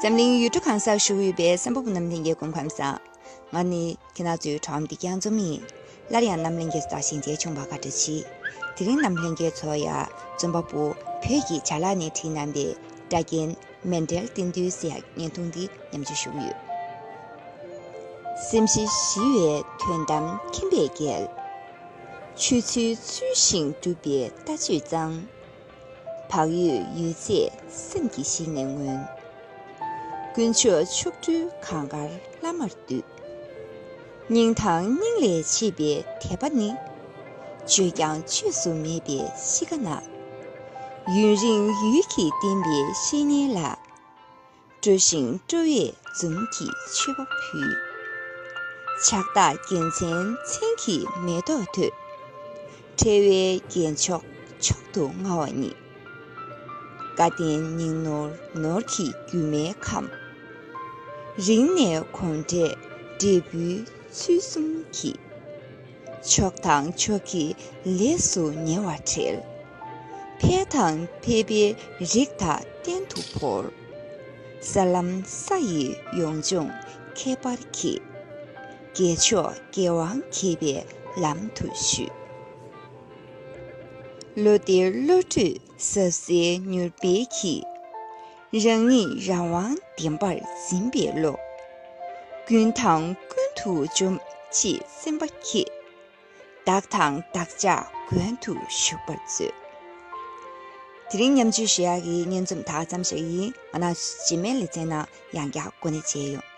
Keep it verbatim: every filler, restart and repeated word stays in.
འཛམ་གླིང་ཡུལ་གྲུ་གང་སར་བཞུགས་ཡོད་པའི་གསན་པ་པོ་རྣམས་ལྷན་རྒྱས་སྐུ་ཁམས་བཟང་། ང་ནི་ཁྱེད་རང་ཚོའི་གྲོགས་འདི་སྐྱག་འཛོམས་ཡིན། སླར་ཡང་རྣམ་ལྷན་རྒྱས་སུ་དང་ཞལ་མཇལ་བྱུང་བར་བཀའ་དྲིན་ཆེ། དེ་རིང་རྣམ་ལྷན་རྒྱས་ཚོར་ཡང་རྩོམ་པ་པོ་བོད་ཀྱི་བྱ་གླག་ནས་བྲིས་གནང་བའི་སྒྲ་རྒྱན་མཎྜལ་རྟེན་འབྲེལ་ཟེར་ཡག་བརྙན་ཐུང་འདི་ཉམས་བཅོས་ཞུ་གི་ཡོད། སེམས་ཤེས་ཞི་བའི་དོན་དམ་མཁྱེན་པས་རྒྱལ། ཆོས་ཚུལ་ཚུལ་བཞིན་སྒྲུབ་པའི་ལྟ་སྤྱོད་གཙང་། བག་ཡོད་ཡོད་ཚད་སེམས་ཀྱིས་གཞི་ནས་མངོན། དཀོན་མཆོག་མཆོག་སྤྲུལ་གངས་དཀར་བླ་མར་འདུད། སྙིང་དང་སྙིང་ལས་ཆེ་བའི་དད་པ་ནི། བརྗོད་ཀྱང་བརྗོད་སུ་མེད་པའི་གཤིས་ཀ་ན། ཡུན་རིང་ཡུལ་གྱིས་བསྟན་པའི་བཤེས་གཉེན་ལ། སྤྲོ་ཞིང་སྤྲོ་བས་འཛུམ་གྱིས་མཆོད་པ་ཕུལ། ཕྱག་རྟགས་རྒྱལ་མཚན་མཚན་གྱི་མེ་ཏོག་ཐོད། ཕྲེང་བའི་རྒྱན་མཆོག་མཆོག་ཏུ་མངའ་བ་ཉིད། བཀའ་བསྟན་སྙིང་ནོར་ནོར་གྱི་རྒྱུད་མའི་ཁམས། རིང་ནས་གོམས་འདྲིས་འབྲས་བུའི་ཚུལ་གསུམ་གྱིས། མཆོག་དང་མཆོག་གི་ལས་སུ་ཉེ་བར་འབྲེལ། འཕེལ་དང་འཕེལ་པའི་རིགས་དག་གཏན་དུ་བོར། ས་ལམ་ས་ཡི་ཡོངས་སྦྱོང་ཁྱད་པར་གྱིས། དགེ་ཕྱོགས་དགེ་དབང་དགེ་བའི་ལམ་དུ་བཞུད། བློ་གཏེར་བློ་གྲོས་ཟབ་གསལ་མྱུར་འཕེལ་གྱིས། རང་ཉིད་རང་དབང་བདེན་པར་འཛིན་པའི་བློ། ཀུན་དང་ཀུན་ཏུ་འཇོམས་ཕྱིར་སེམས་དཔའ་ཁྱེད། བདག་དང་བདག་ཅག་མགོན་དུ་བཞུགས་པར་མཛོད། དེ་རིང་ཉམས་བཅོས་ཞུ་ཡག་གི་སྙན་རྩོམ་ད་ག་ཙམ་ཞིག་ཡིན། ང་རང་རྗེས་མའི་ལེ་ཚན་ནང་ཡང་བསྐྱར་གོ་གནས་མཇལ་ཡོང་།